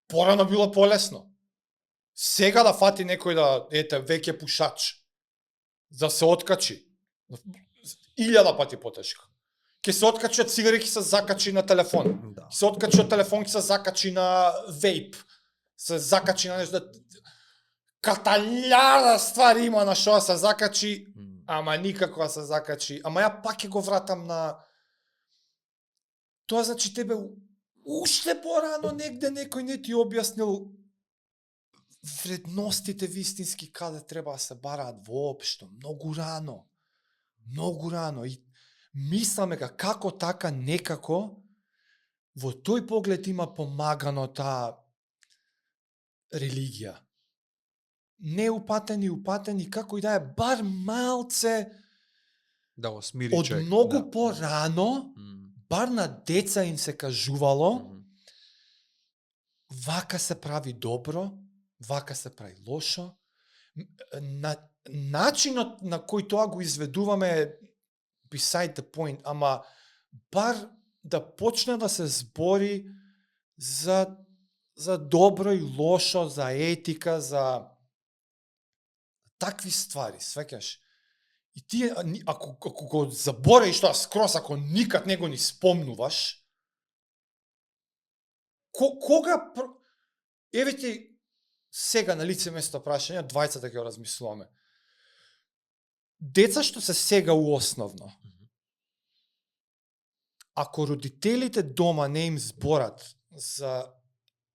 Порано било полесно. Сега да фати некој да, ете, веќе пушач, да се откачи, 1000 пати потешко. Ќе се откачи од цигари, ќе се закачи на телефон. Да. Ќе се откачи од телефон, ќе се закачи на вейп. Се закачи на нешто. Каталјада ствари има на што се закачи, ама никако да се закачи. Ама ја пак ќе го вратам на... Тоа значи тебе уште порано негде некој не ти објаснил вредностите вистински каде треба да се бараат воопшто. Многу рано. Многу рано. И мисламе како така некако во тој поглед има помагано таа религија. Не упатени, како и да е, бар малце Да го смири од човек. многу Да. порано, бар на деца им се кажувало, вака се прави добро, вака се прави лошо. Начинот на кој тоа го изведуваме е beside the point, ама бар да почне да се збори за добро и лошо, за етика, за такви ствари, свеќаш? И ти, ако го забориш тоа скрос, ако никад не го ни спомнуваш, кога... Еве ти сега на лице место прашање, двајцата ќе го размислуваме. Деца што се сега у основно, ако родителите дома не им зборат за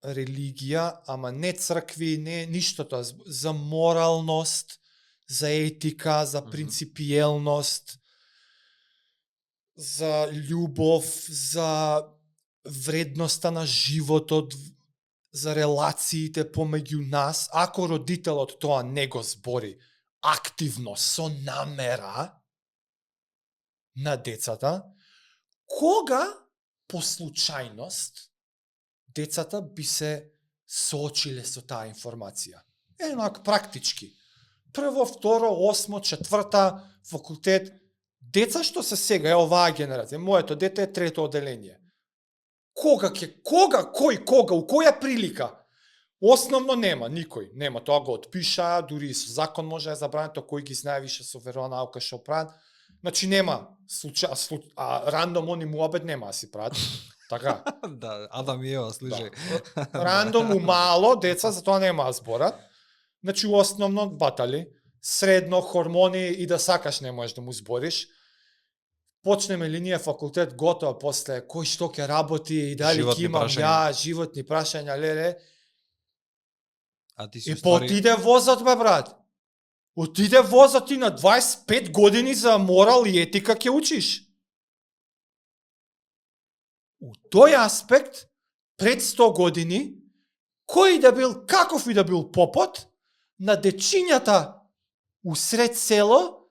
религија, ама не цркви, не ништото, за моралност, за етика, за принципиелност, за љубов, за вредноста на животот, за релациите помеѓу нас, ако родителот тоа не го збори активно, со намера на децата, кога по случајност децата би се соочиле со таа информација? Еднак практички. Прво, второ, осмо, четврта, факултет. Деца што се сега, е оваа генерација, моето дете е трето оделение. Кој, у која прилика? Основно нема, никој. Нема, тоа го отпиша, дури и со закон може да забране, тоа кој ги знае више со веронаука што прават. Значи нема рандом они муабет нема да си прават. Така. Да, Адам и Ева, слушај. Да. Рандом у мало, деца за тоа нема да зборат. Значи основно батали, средно хормони и да сакаш не можеш да му збориш. Почнеме линија факултет, готово, после кој што ќе работи и дали ќе имам животни прашања, леле. И отиде возот, бе, брат. Отиде возот и на 25 години за морал и етика ќе учиш. У тој аспект, пред 100 години, кој да бил, каков и да бил попот, на дечињата усред село,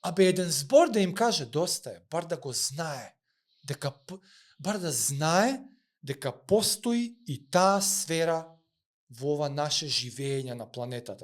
абе еден збор да им каже доста е, бар да го знае, бар да знае дека постои и таа сфера во ова наше живење на планетата.